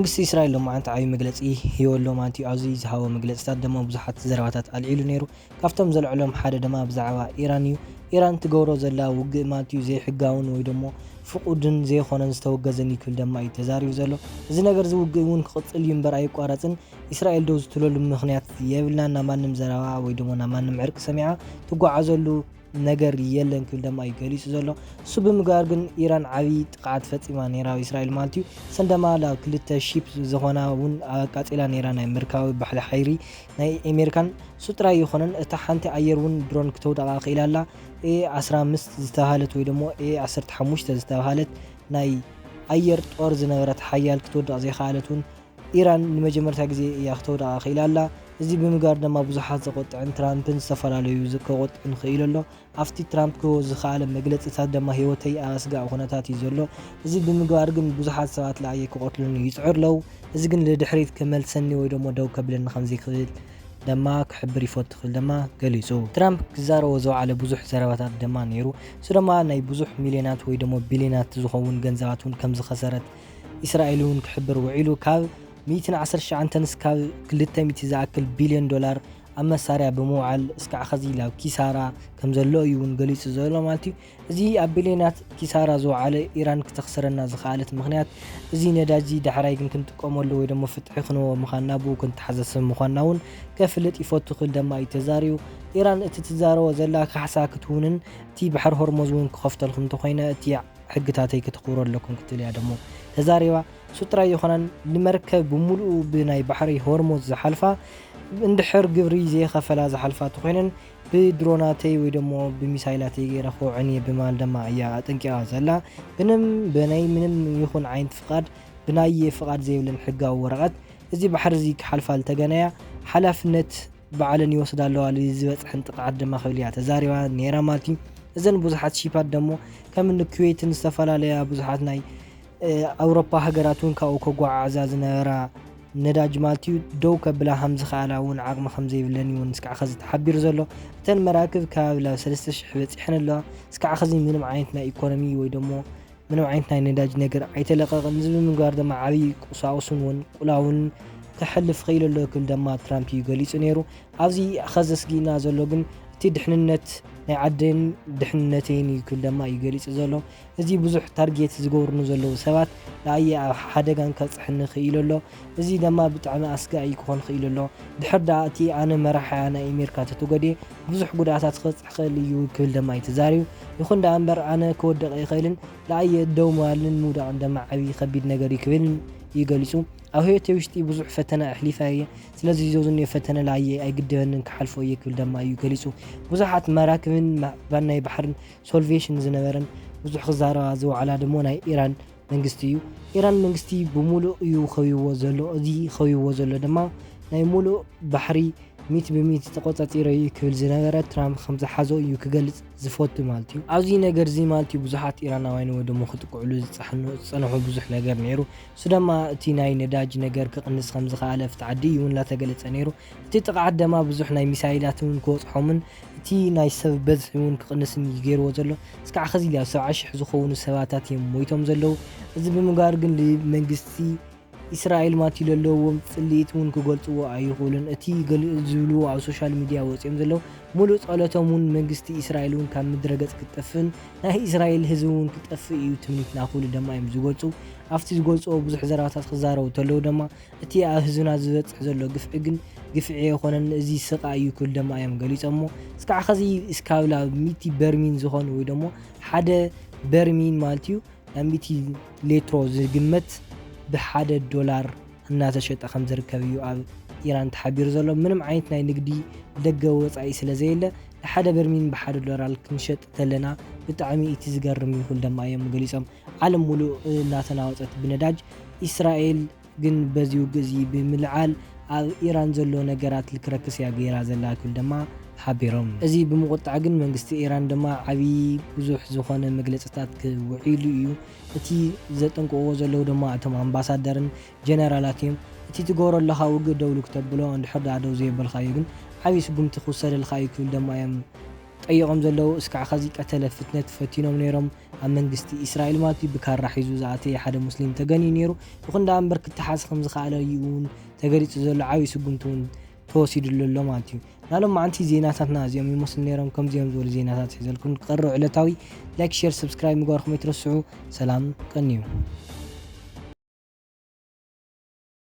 መንግስቲ እስራኤል ሎማዓንቲ ዓብዪ መግለፂ ሂቡ ኣሎ ማለት እዩ። ኣብዚ ዝሃቦ መግለፅታት ድማ ብዙሓት ዘረባታት ኣልዒሉ ነይሩ። ካብቶም ዘልዕሎም ሓደ ድማ ብዛዕባ ኢራን እዩ። ኢራን ትገብሮ ዘላ ውግእ ማለት እዩ ዘይሕጋውን ወይ ደሞ ፍቑድን ዘይኮነን ዝተወገዘን እዩ ክብል ድማ እዩ ተዛሪቡ ዘሎ። እዚ ነገር እዚ ውግእ እውን ክቕፅል እዩ እምበር ኣይቋረፅን። እስራኤል ደው ዝትለሉ ምኽንያት የብልናን። ናብ ማንም ዘረባ ወይ ደሞ ናብ ማንም ዕርቂ ሰሚዓ ትጓዓዘሉ ነገር የለን ክብል ደማ እዩ ገሊጹ ዘሎ። እሱ ብምግባር ግን ኢራን ዓብዪ ጥቕዓት ፈጺማ ነይራ ኣብ እስራኤል ማለት እዩ። ሰንደማ ናብ ክልተ ሺፕ ዝኾና እውን ኣቃጺላ ነይራ፣ ናይ ምርካዊ ባሕሪ ሓይሪ ናይ ኣሜሪካን። እሱ ጥራይ ይኾነን፣ እታ ሓንቲ ኣየር እውን ድሮን ክተውድቓ ክኢላ ኣላ። ኤ ዓሰርተ ሓሙሽተ ዝተባህለት ወይ ደሞ ኤ ዓሰርተ ሓሙሽተ ዝተባህለት ናይ ኣየር ጦር ዝነበረት ሓያል ክትወድቕ ዘይከኣለት እውን ኢራን ንመጀመርታ ግዜ እያ ክተውድቓ ክኢላ ኣላ። እዚ ብምግባር ድማ ብዙሓት ዘቖጥዕን ትራምፕን ዝተፈላለዩ ዝ-፣ ከቖጥዕን ክኢሉ ኣሎ። ኣብቲ ትራምፕ ክህቦ ዝኸኣለ መግለጽታት ድማ ህይወተይ ኣብ ኣስጋኢ ኩነታት እዩ ዘሎ። እዚ ብምግባር ግን ብዙሓት ሰባት ለኣየ ክቐትሉኒ ይጽዕሩ ኣለዉ። እዚ ግን ንድሕሪት ክመልሰኒ ወይ ደሞ ደው ከብለኒ ከም ዘይክእል ደማ ክሕብር ይፈቱ ክብል ደማ ገሊጹ። ትራምፕ ክዛረቦ ዝወዓለ ብዙሕ ዘረባታት ደማ ነይሩ። እሱ ደማ ናይ ብዙሕ ሚልዮናት ወይ ደሞ ቢልዮናት ዝኸውን ገንዘባት እውን ከም ዝኸሰረት እስራኤል እውን ክሕብር ውዒሉ። ካብ ሚእትን ዓሰርተ ትሽዓተን እስካብ ክልተ ሚእቲ ዝኣክል ቢልዮን ዶላር ኣብ መሳርያ ብምውዓል እስካዕ ኸዚ ናብ ኪሳራ ከም ዘሎ እዩ እውን ገሊጹ ዘሎ ማለት እዩ። እዚ ኣብ ቢልዮናት ኪሳራ ዝወዓለ ኢራን ክተኽስረና ዝኸኣለት ምኽንያት እዚ ነዳጅ እዚ ዳሕራይ ግን ክንጥቀመሉ ወይ ደሞ ፍትሒ ክንህቦ ምዃንና ብኡ ክንተሓሳሰብ ምዃንና እውን ከፍልጥ ይፈቱ ክብል ደማ እዩ ተዛሪቡ። ኢራን እቲ ትዛረቦ ዘላ ካሕሳ ክትውንን እቲ ባሕሪ ሆርሞዝ እውን ክኸፍተልኩም እንተኾይነ እቲ ሕግታተይ ከተኽብሩ ኣለኩም ክትብል እያ ደሞ ተዛሪባ። እሱ ጥራይ ይኾነን ንመርከብ ብምሉኡ ብናይ ባሕሪ ሆርሞዝ ዝሓልፋ እንድሕር ግብሪ ዘይኸፈላ ዝሓልፋ ተኾይነን ብድሮናተይ ወይ ደሞ ብሚሳይላተይ ገይረ ክውዕን እየ ብማል ደማ እያ ኣጠንቂቓ ዘላ። ብንም ብናይ ምንም ይኹን ዓይነት ፍቓድ ብናየ ፍቓድ ዘይብለን ሕጋዊ ወረቐት እዚ ባሕሪ እዚ ክሓልፋ ዝተገነያ ሓላፍነት ባዕለን ይወስዳ ኣለዋ ዝበፅሐን ጥቕዓት ድማ ክብል እያ ተዛሪባ ነይራ ማለት እዩ። እዘን ብዙሓት ሺፓት ደሞ ከም እኒ ኩዌትን ዝተፈላለያ ብዙሓት ናይ፣ እ፣ ኣውሮፓ ሃገራት እውን ካብኡ ከጓዓዕዛ ዝነበራ ነዳጅ ማለት እዩ ደው ከብላ ከም ዝኸኣላ እውን ዓቕሚ ከም ዘይብለን እዩ እውን እስካዕ ኸዚ ተሓቢሩ ዘሎ። እተን መራክብ ከባቢ ላብ ሰለስተ ሽሕ በፂሐን ኣለዋ። እስካዕ ኸዚ ምንም ዓይነት ናይ ኢኮኖሚ ወይ ደሞ ምንም ዓይነት ናይ ነዳጅ ነገር ኣይተለቐቐን። እዚ ብምግባር ድማ ዓብዪ ቁሳቁስን እውን ቁላውን ከሕልፍ ኽኢሉ ኣሎ ክብል ደማ ትራምፕ እዩ ገሊጹ ነይሩ። ኣብዚ ኸዚ ኣስጊእና ዘሎ ግን እቲ ድሕንነት ናይ ዓደይን ድሕንነተይን እዩ ክብል ደማ እዩ ገሊጹ ዘሎ። እዚ ብዙሕ ታርጌት ዝገብሩኒ ዘለዉ ሰባት ንኣየ ኣብ ሓደጋን ከብጽሕኒ ኽኢሉ ኣሎ። እዚ ደማ ብጣዕሚ ኣስጋኢ ክኾን ኽኢሉ ኣሎ። ድሕር ደኣ እቲ ኣነ መራሒ ናይ ኣሜሪካ ተተጎድየ ብዙሕ ጉድኣታት ክበጽሕ ክእል እዩ ክብል ደማ እዩ ተዛሪቡ። ይኹን ደኣ እምበር ኣነ ክወድቕ ኣይኽእልን፣ ንኣየ ደው ምባልን ምውዳቕን ደማ ዓብዪ ከቢድ ነገር እዩ ክብል እዩ ገሊጹ። ኣብ ህይወተይ ውሽጢ ብዙሕ ፈተና ኣሕሊፈ እየ፣ ስለዚ እዚ ዝኒኦ ፈተነ ንኣየ ኣይግድበንን ክሓልፎ እየ ክብል ደማ እዩ ገሊጹ። ብዙሓት መራክብን ማ-፣ ባናይ ባሕርን ሶልቬሽን ዝነበረን ብዙሕ ክዛረባ ዝወዓላ ደሞ ናይ ኢራን መንግስቲ እዩ። ኢራን መንግስቲ ብምሉእ እዩ ኸቢብዎ ዘሎ። እዚ ኸቢብዎ ዘሎ ድማ ናይ ሙሉእ ባሕሪ ሚእቲ ብሚእቲ ተቆጻጺረ እዩ ክብል ዝነበረ ትራምፕ ከም ዝሓዞ እዩ ክገልጽ ዝፈቱ ማለት እዩ። ኣብዚ ነገር እዚ ማለት እዩ ብዙሓት ኢራናውያን ወይ ደሞ ክጥቅዕሉ ዝጸሕኑ-፣ ዝጸንሑ ብዙሕ ነገር ነይሩ። እሱ ደማ እቲ ናይ ነዳጅ ነገር ክቕንስ ከም ዝኸኣለ ኣብቲ ዓዲ እዩ እውን እናተገለጸ ነይሩ። እቲ ጥቕዓት ደማ ብዙሕ ናይ ሚሳይላት እውን ክበጽሖምን እቲ ናይ ሰብ በዝሒ እውን ክቕንስን እዩ ገይርዎ ዘሎ። እስካዕ ኸዚ ላብ ሰብዓ ሽሕ ዝኾኑ ሰባታት እዮም ሞይቶም ዘለዉ። እዚ ብምግባር ግን ንመንግስቲ እስራኤል ማለት እዩ ዘለዎም ጽልኢት እውን ክገልጽዎ ኣይኽእሉን። እቲ ገል-፣ ዝብልዎ ኣብ ሶሻል ሚድያ ወጺኦም ዘለዉ ሙሉእ ጸሎቶም እውን መንግስቲ እስራኤል እውን ካብ ምድረ ገጽ ክትጠፍእን ናይ እስራኤል ህዝቢ እውን ክጠፍእ እዩ ትምኒትና ክብሉ ደማ እዮም ዝገልጹ። ኣብቲ ዝገልጽዎ ብዙሕ ዘረባታት ክዛረቡ ተለዉ ደማ እቲ ኣብ ህዝብና ዝበጽሕ ዘሎ ግፍዒ ግን ግፍዒ ኣይኮነን፣ እዚ ስቓይ እዩ ክብል ደማ እዮም ገሊጾሞ። እስካዕ ኸዚ እስካብ ላብ ሚእቲ በርሚን ዝኾኑ ወይ ደሞ ሓደ በርሚን ማለት እዩ ናብ ሚእቲ ሌትሮ ዝግመት ብሓደ ዶላር እናተሸጠ ከም ዝርከብ እዩ ኣብ ኢራን ተሓቢሩ ዘሎ። ምንም ዓይነት ናይ ንግዲ ደገ ወጻኢ ስለ ዘየለ ንሓደ በርሚን ብሓደ ዶላር ክንሸጥ ተለና ብጣዕሚ እቲ ዝገርም እዩ ክብል ደማ እዮም ገሊጾም። ዓለም ሙሉእ እናተናወጸት ብነዳጅ፣ እስራኤል ግን በዚ ውግእ እዚ ብምልዓል ኣብ ኢራን ዘሎ ነገራት ልክረክስ እያ ገይራ ዘላ ክብል ድማ ሓቢሮም። እዚ ብምቁጣዕ ግን መንግስቲ ኢራን ድማ ዓብዪ ብዙሕ ዝኾነ መግለፅታት ክውዒሉ እዩ። እቲ ዘጠንቅቕዎ ዘለዉ ድማ እቶም ኣምባሳደርን ጀነራላት እዮም። እቲ ትገብሮ ኣለኻ ውግእ ደው ኢሉ ክተብሎ እንድሕር ደኣ ደው ዘየበልካዮ ግን ዓብዪ ስጉምቲ ክውሰደልካ እዩ ክብል ድማ እዮም ጠይቖም ዘለዉ። እስካዕ ኸዚ ቀተለ ፍትነት ፈቲኖም ነይሮም ኣብ መንግስቲ እስራኤል ማለት እዩ። ብካራ ሒዙ ዝኣተየ ሓደ ሙስሊም ተገንዩ ነይሩ። ይኹን ደኣ እምበር ክተሓዝ ከም ዝኸኣለ እዩ እውን ተገሊጹ ዘሎ። ዓብዪ ስጉምቲ እውን ተወሲዱሉ ኣሎ ማለት እዩ። ናሎም መዓንቲ ዜናታትና እዚኦም ይመስሉ ነይሮም። ከምዚኦም ዝበሉ ዜናታት ሒዘልኩም ክቐርብ ዕለታዊ ላይክ፣ ሼር፣ ሰብስክራይብ ምግባርኩም ኣይትረስዑ። ሰላም ቀንዩ።